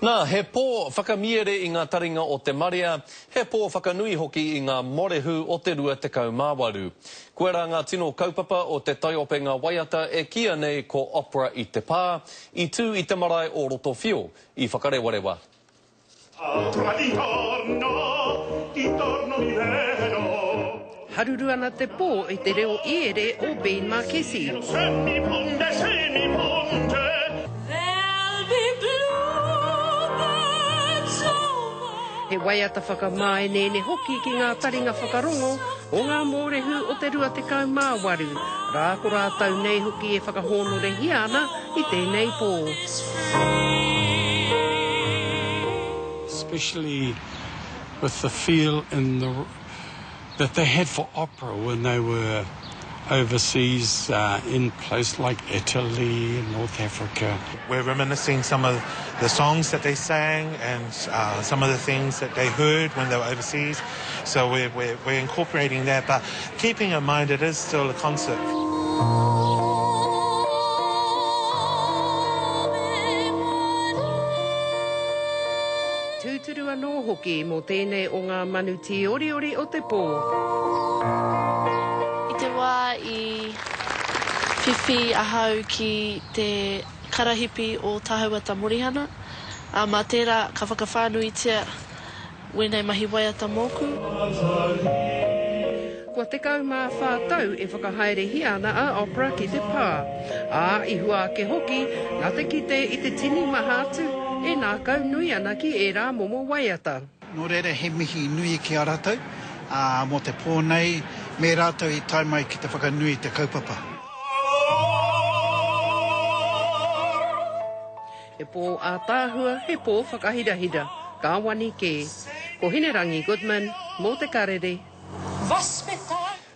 Nā, he pō whakamiere i ngā taringa o te marea, he pō whakanui hoki i ngā morehu o te 28. Koirā ngā tino kaupapa o te taiopenga waiata e kīia nei ko Opera i te Pā, i tū i te marae o Rotowhio, i Whakarewarewa. Haruru ana te pō i te reo iere o Bean Marchesi. He waiata whakamāeneene hoki ki ngā taringa whakarongo o ngā mōrehu o te 28, rā ko rātou nei hoki e whakahōnorehia ana i tēnei pō. Especially with the feel in the that they had for opera when they were overseas uh, in places like Italy and North Africa. We're reminiscing some of the songs that they sang and uh, some of the things that they heard when they were overseas. So we're, we're, we're incorporating that, but keeping in mind it is still a concert. Tūturu anō hoki mō tēnei o ngā manu tīoriori o te pō. I te wā i whiwhi ahau ki te karahipi o Tahauata Morihana, ā, mā tērā ka whakawhānuitia wēnei mahi waiata mōku. Kua 14 tau e whakahaerehia ana a Opera ki te pā, ā, i hua ake hoki nā te kite i te tini maha atu e ngākau nui ana ki ērā momo waiata. Nō reira he mihi nui ki a rātou, ā, mō te pō nei, me rātou i tae mai ki te whakanui i te kaupapa. He pō ātaahua, he pō whakahirahira, ka wani kē. Ko Hinerangi Goodman, mō Te Karere.